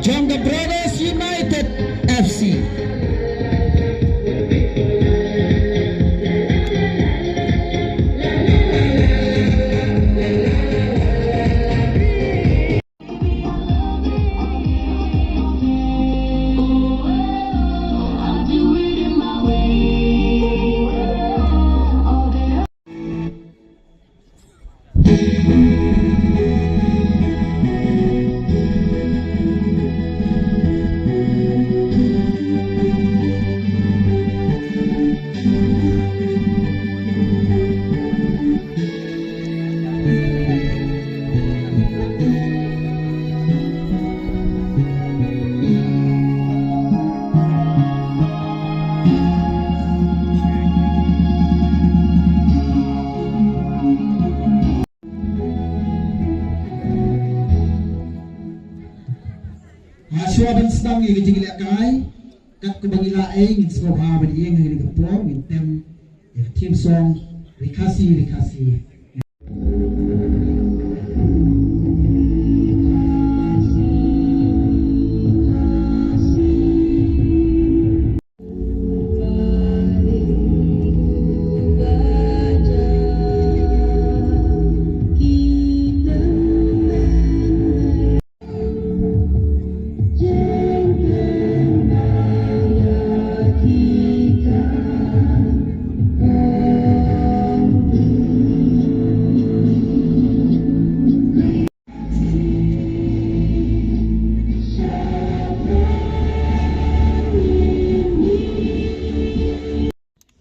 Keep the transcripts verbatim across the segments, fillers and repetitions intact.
Jong ka Brothers United F C. Ha, shuwa ban sdang ïa ka jingïalehkai, kat kumba ngi la ai, ngin sngewbha ban ïeng ha kane ka por, ngin tem ïa ka theme song, Ri Khasi, Ri Khasi.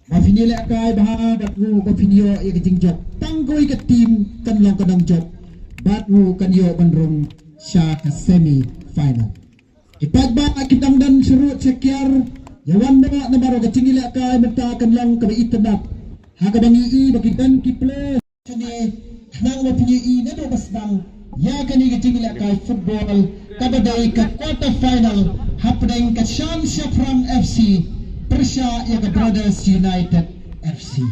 Ba phin ïalehkai bha bad ruh ba phin ïoh ïa ka jingjop. Tang kawei ka team kan long ka nongjop bad ruh kan ïoh ban rung sha ka semi final. Ki paidbah ki dang don shuh ruh sha kiar, ïa wan noh namar ka jingïalehkai mynta kan long kaba itynnad. Ha kaba ngi i ba ki don ki player. Kane khnang ba phin ïohi naduh ba sdang ïa kane ka jingïalehkai football kaba dei ka quarter final hapdeng ka Shan Shaphrang F C pyrshah ïa ka Brothers United F C.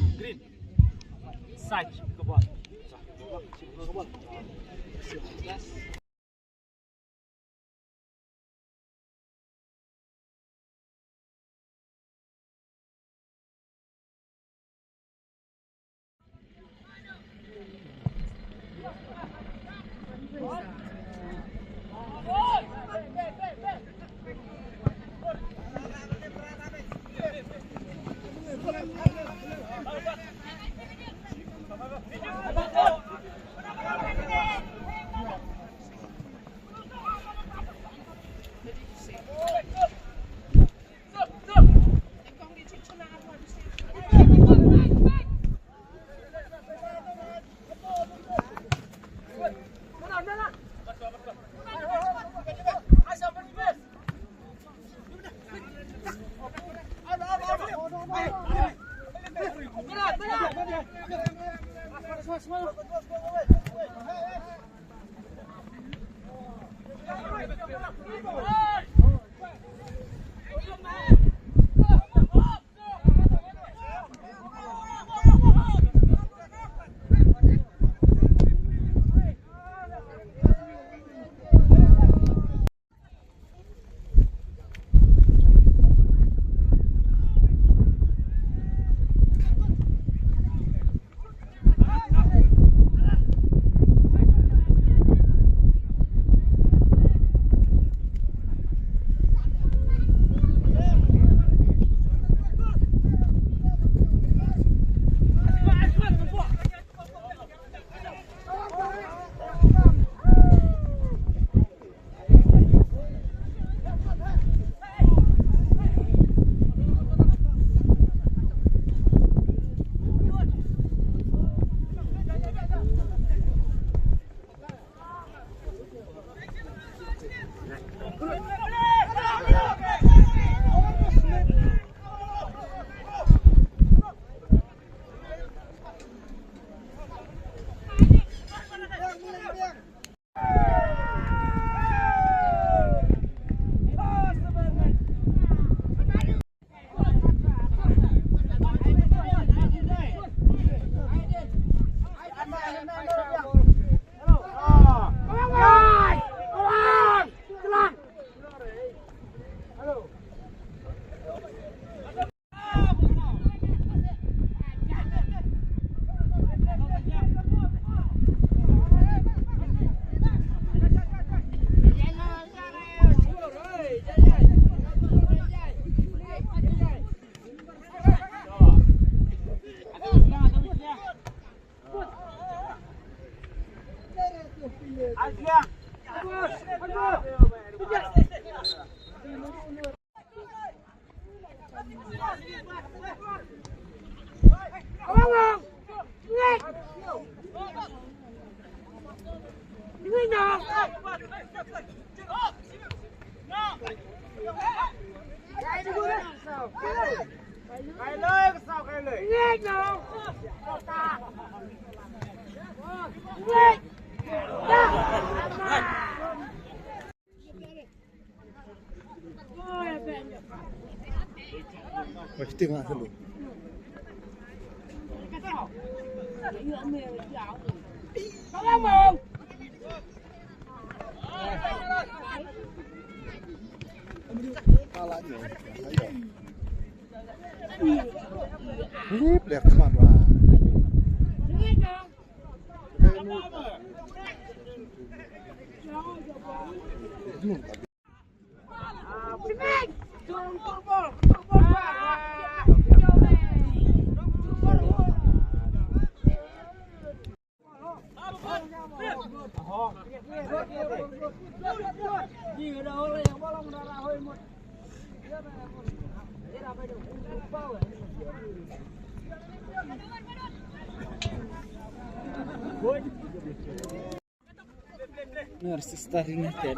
Nurse starring at that.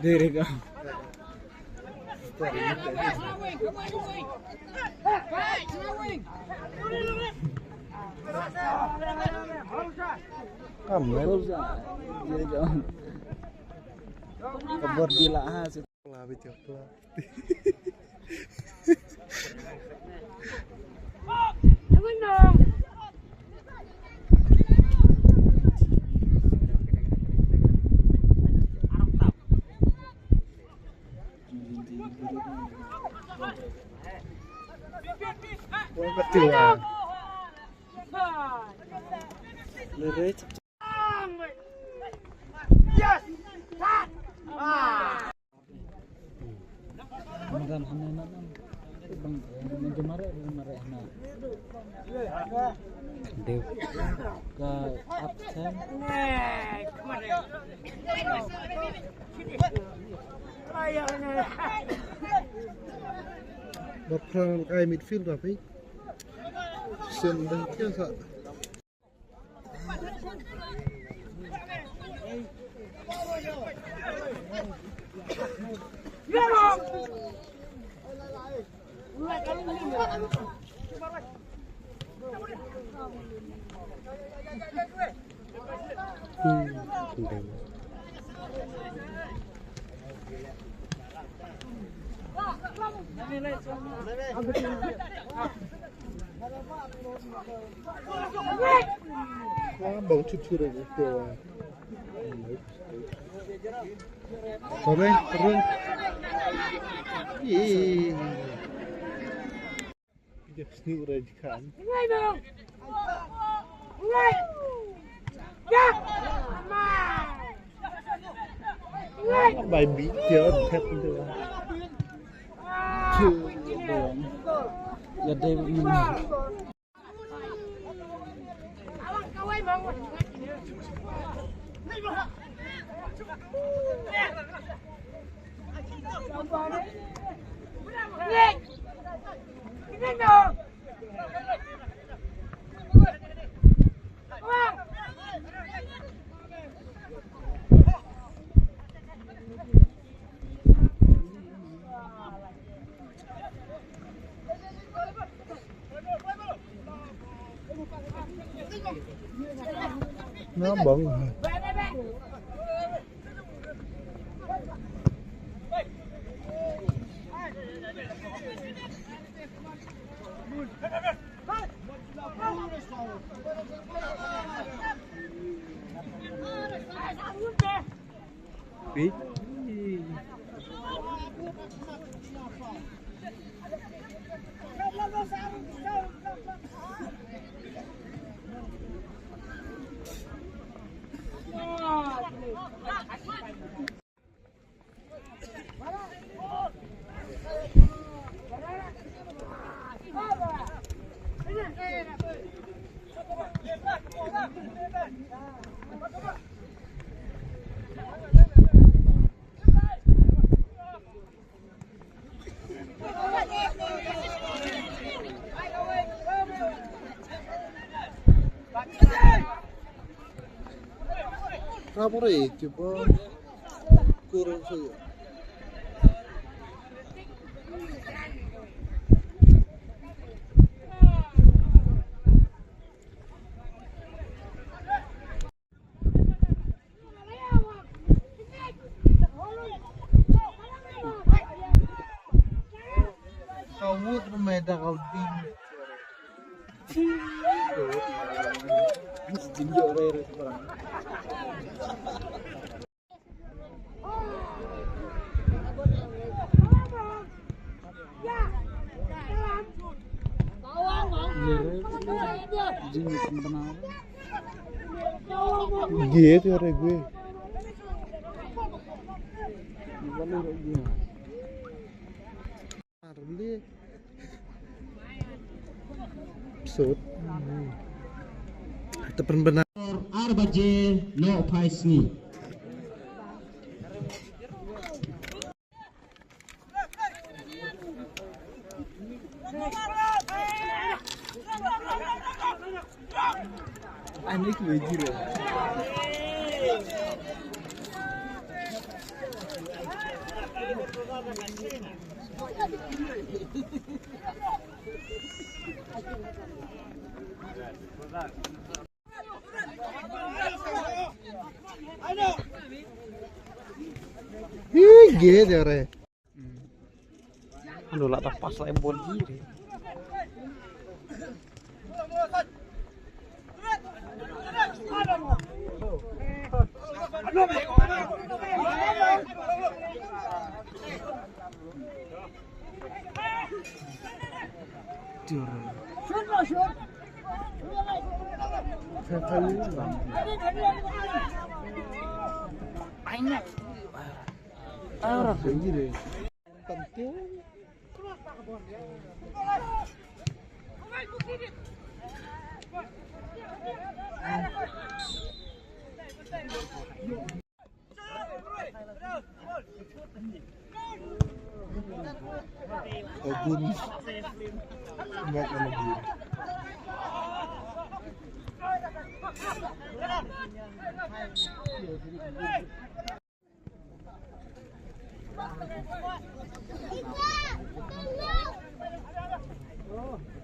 There you go. Come, Rosa. There you go. Kabor gila ha. Ba phrang ai midfield ba phi. Sim dang kian sa. Bang cucu dah gitu. Kau main terus. Ih. Just new red kan. Bai bi dia tap tu. Chu. Ya dei. Nó bận. Ka bore, cuba kurang saja. Gitu ya, gue. Sut. Te pynbna. Ar baje, no phai sngi. Ani ku jira. Ih, gede re. Anu lah, tak pas lah, bol kiri.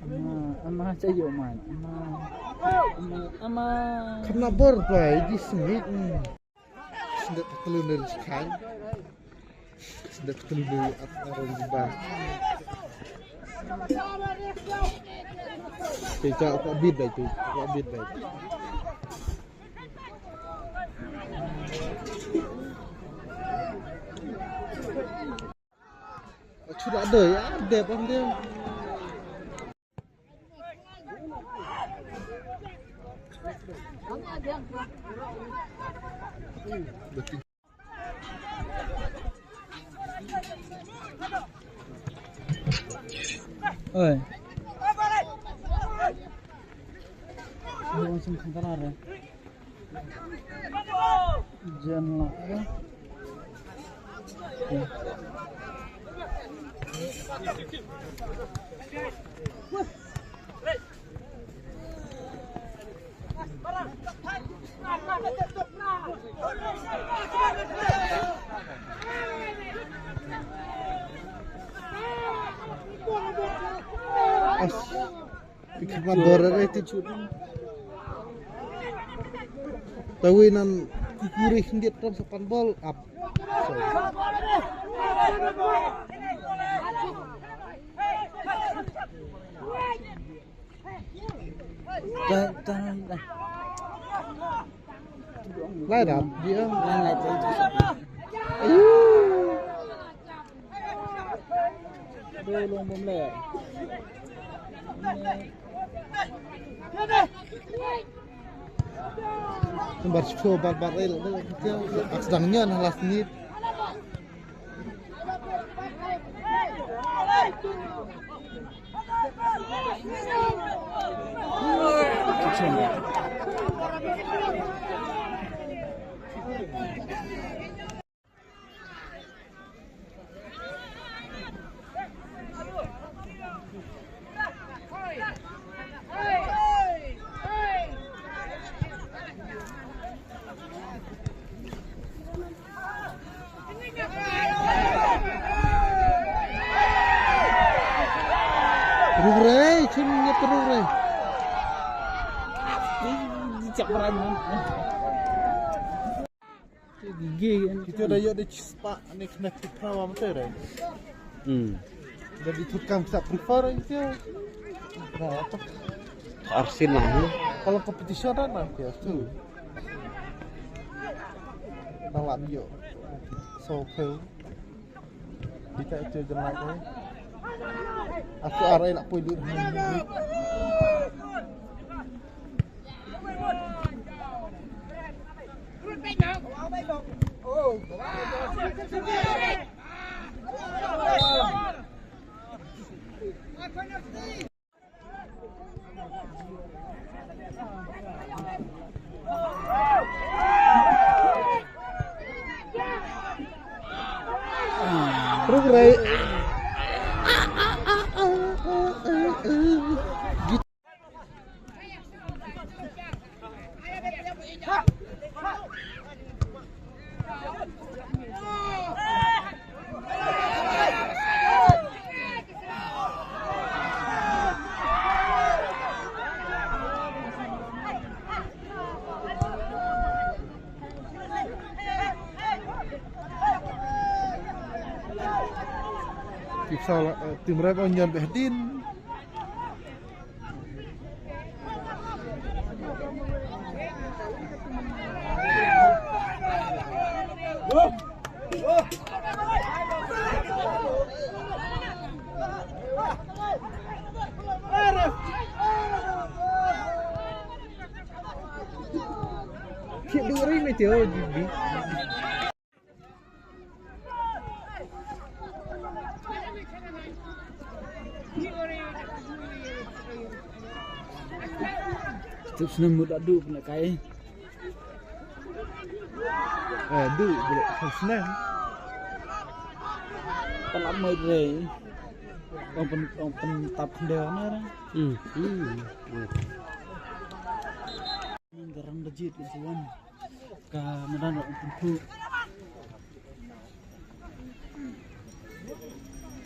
Ama, ama, chayo man. Ama, ama, ama. Kena bor bai di sengit. Sendek petelun dari sekai. Sendek petelun dari at-, arung di bawah. Cek, cek, aku abit bai, cek. Aku abit bai. Chuda dei, ya, dep, am, dep. Oi. Oi, langsung sebentar ada. Jen lah, ya. Ya. As. Pik khmat bor re ti chut. Tawi nan kukuri khyndiat tang sa pan bol ap. Sorry. Tang, tang, tang. Lai dap, dia. Lai, lai, lai. Ayuh. Dei long bom le. Nambar sepuluh bar bar el. Ak sedang nyan last minute. Ruk re, chim nyet ruk re. Chak beran. Gigi kan. Kita dah yuk di cispa ni kena kita wa mata re. Hmm. Jadi tukang tak prefer itu. Nah, apa? Arsenal. Kalau competition kan nah, ya tu. Nang lah bio. So, okay. Kita itu je lah, eh. Aku arah nak pergi. Ruk rai. Kipsa la, eh, tim rep on Nyan Behdin. Ki duri me teo jibi. Tup snem mut adu pna kai. Eh, du, bro, tup snem. Pala mai re. Ong pen, ong pen tap de na ra. Hmm, hmm. Nang garang da jit, tuan. Ka madan ong pen tu.